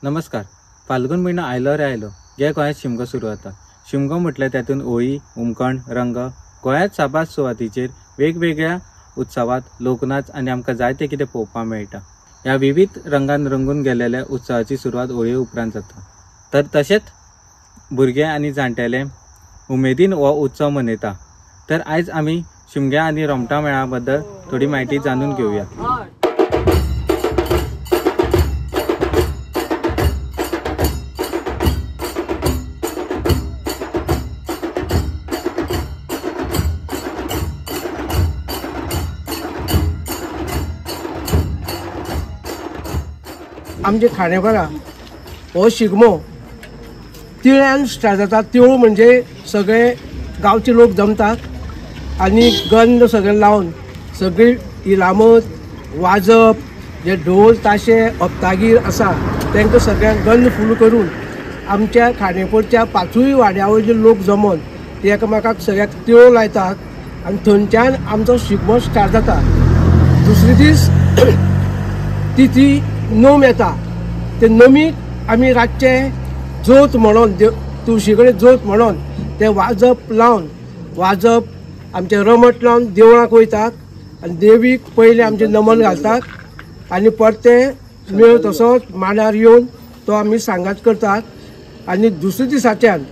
नमस्कार. फाल्गुन म्हयनो आयलो रे आयलो गे गोंयांत शिमगो सुरू जाता. शिमगो म्हटल्यार तातूंत होळी, हुमकण, रंग. गोंयांत साबार सुवातीचेर वेगवेगळ्या उत्सवात लोकनाच आनी आमकां जायते कितें पळोवपाक मेळटा. ह्या विविध रंगान रंगून गेलेल्या उत्सवाची सुरवात होळये उपरांत जाता. तर तशेंच भुरगे आनी जाणटेले उमेदीन हो उत्सव मनयता. तर आयज आमी शिमग्या आनी रोमटा मेळा बद्दल थोडी म्हायती जाणून घेवया. आमचे खांडेपारा हो शिगमो तिळ्यान स्टार्ट जाता. तिळू म्हणजे सगळे गांवचे लोक जमतात आनी गंध सगळे लावन सगळी इलामत वाजप जे ढोल ताशे हप्तागीर आसा तांकां सगळ्यांक गंध फूल करून आमच्या खांडेपारच्या पांचूय वाड्या वयले लोक जमोन ते एकामेकाक सगळ्याक तिळो लायतात आनी थंयच्यान आमचो शिगमो स्टार्ट जाता. दुसरे दीस ती नम येता. ते नमीक आमी रातचे जोत म्हणून तुळशी कडेन जोत म्हणून ते वाजप लावन वाजप आमचें रमट लावन देवळाक वयतात आनी देवीक पयलें आमचें नमन घालतात आनी परतें मेळ तसोच मांडार येवन तो आमी सांगात करतात. आनी दुसऱ्या दिसाच्यान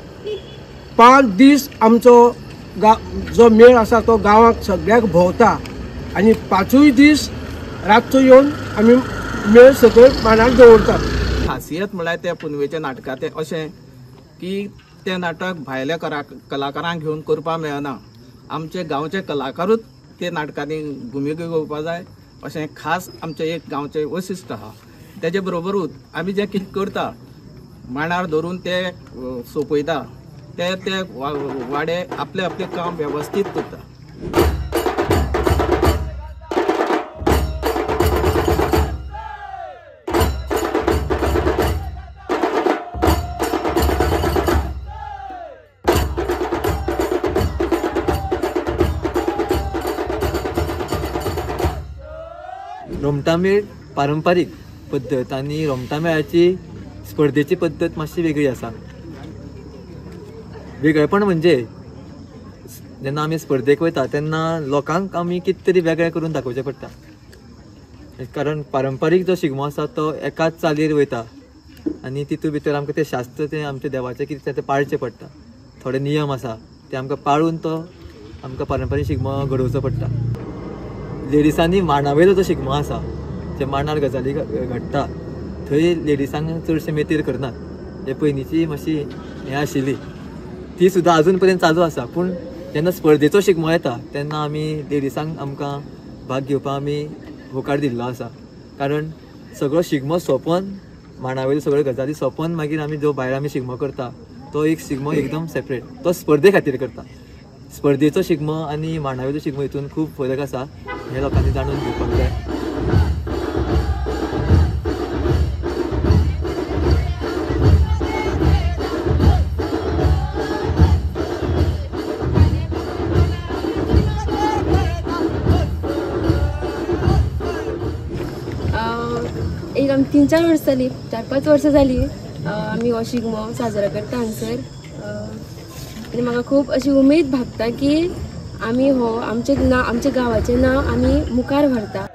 5 दीस आमचो जो मेळ आसा तो गांवाक सगळ्याक भोंवता आनी 5 दीस रातचो येवन आमी मेळ सकयल मांडार दवरतात. खासियत म्हळ्यार त्या पुनवेच्या नाटकाचें अशें की तें नाटक भायल्या कलाकारांक घेवन करपाक मेळना. आमचे गांवचे कलाकारूच ते नाटकांनी भुमिका घेवपा जाय अशें खास आमचें एक गांवचें वैशिश्ट आसा. तेजे बरोबरूच आमी जें कितें करता मांडार धरून ते सोंपयता ते ते वाडे आपलें आपलें काम वेवस्थीत करता. रोमटामेळ पारंपारीक पद्दत आनी रोमटामेळाची स्पर्धेची पद्दत मातशी वेगळी आसा. वेगळेपण म्हणजे जेन्ना आमी स्पर्धेक वयता तेन्ना लोकांक आमी कितें तरी वेगळें करून दाखोवचें पडटा. कारण पारंपारीक जो शिगमो आसा तो एकाच चालीर वयता आनी तितूंत भितर आमकां तें शास्त्र तें आमच्या देवाचें कितें तें पाळचें पडटा. थोडे नियम आसा ते आमकां पाळून तो आमकां पारंपारीक शिगमो घडोवचो पडटा. लेडिसांनी मांडावयलो जो शिगमो आसा जे मांडार गजाली घडटा थंय लेडिसांक चडशे मेतेर करनात. हे पयलींची मातशी हें आशिल्ली ती सुद्दां आजून पर्यंत चालू आसा. पूण जेन्ना स्पर्धेचो शिगमो येता तेन्ना आमी लेडिसांक आमकां भाग घेवपाक आमी होकार दिल्लो आसा. कारण सगळो शिगमो सोंपोन मांडावयल्यो सगळ्यो गजाली सोंपोन मागीर आमी जो भायर आमी शिगमो करता तो एक शिगमो एकदम सेपरेट तो स्पर्धे खातीर करता. स्पर्धेचो शिगमो आनी मांडावयलो शिगमो हितून खूब फरक आसा हें लोकांनी जाणून घेवपाक जाय. एक आमी 3-4 वर्सां जाली, 4-5 वर्सां जाली आमी हो शिगमो साजरो करता हांगसर. आनी म्हाका खूब अशी उमेद भागता की आमी हो आमचें नांव आमच्या गांवाचें नांव आमी मुखार व्हरता.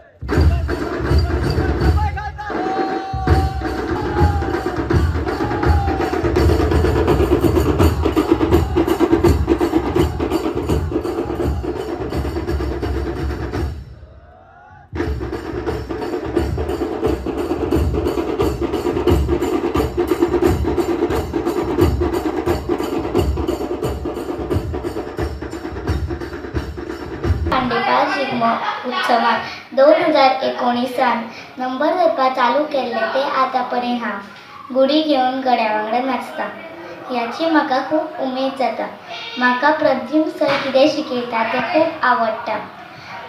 खांडेपार शिगमो उत्सवान 2019 नंबर धरपा चालू केल्ले ते आतां पर्यंत हांव गुडी घेवन गड्या वांगडा नाचता. ह्याची म्हाका खूब उमेद जाता. म्हाका प्रद्युम सर कितें शिकयता तें खूब आवडटा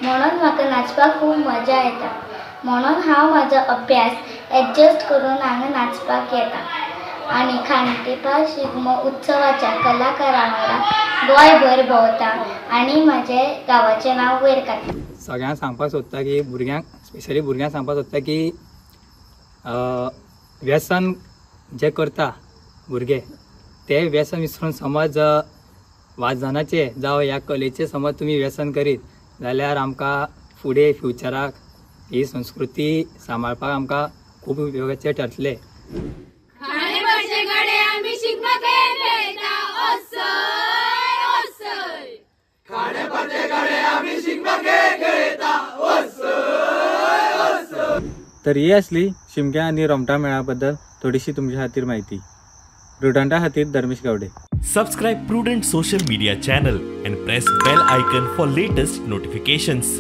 म्हणून म्हाका नाचपाक खूब मजा येता. म्हणून हांव म्हाजो अभ्यास एडजस्ट करून हांगा नाचपाक येता आनी खांडेपार शिगमो उत्सवाच्या कलाकारां वांगडा गोंयभर भोंवता आनी म्हजें गांवाचें नांव वयर काडटा. सगळ्यांक सांगपाक सोदता की भुरग्यांक स्पेशली भुरग्यांक सांगपाक सोदता की व्यसन जे करता भुरगे ते व्यसन विसरून समज वाजनाचे जावं ह्या कलेचे समज तुमी व्यसन करीत जाल्यार आमकां फुडें फ्युचराक ही संस्कृती सांबाळपाक आमकां खूब उपयोगाचे ठरतले. तर ही आसली शिमग्या आनी रोमटा मेळा बद्दल थोडीशी तुमच्या खातीर म्हायती. प्रुडंटा खातीर Dharmesh Gawde. Subscribe Prudent social media channel and press bell icon for latest notifications.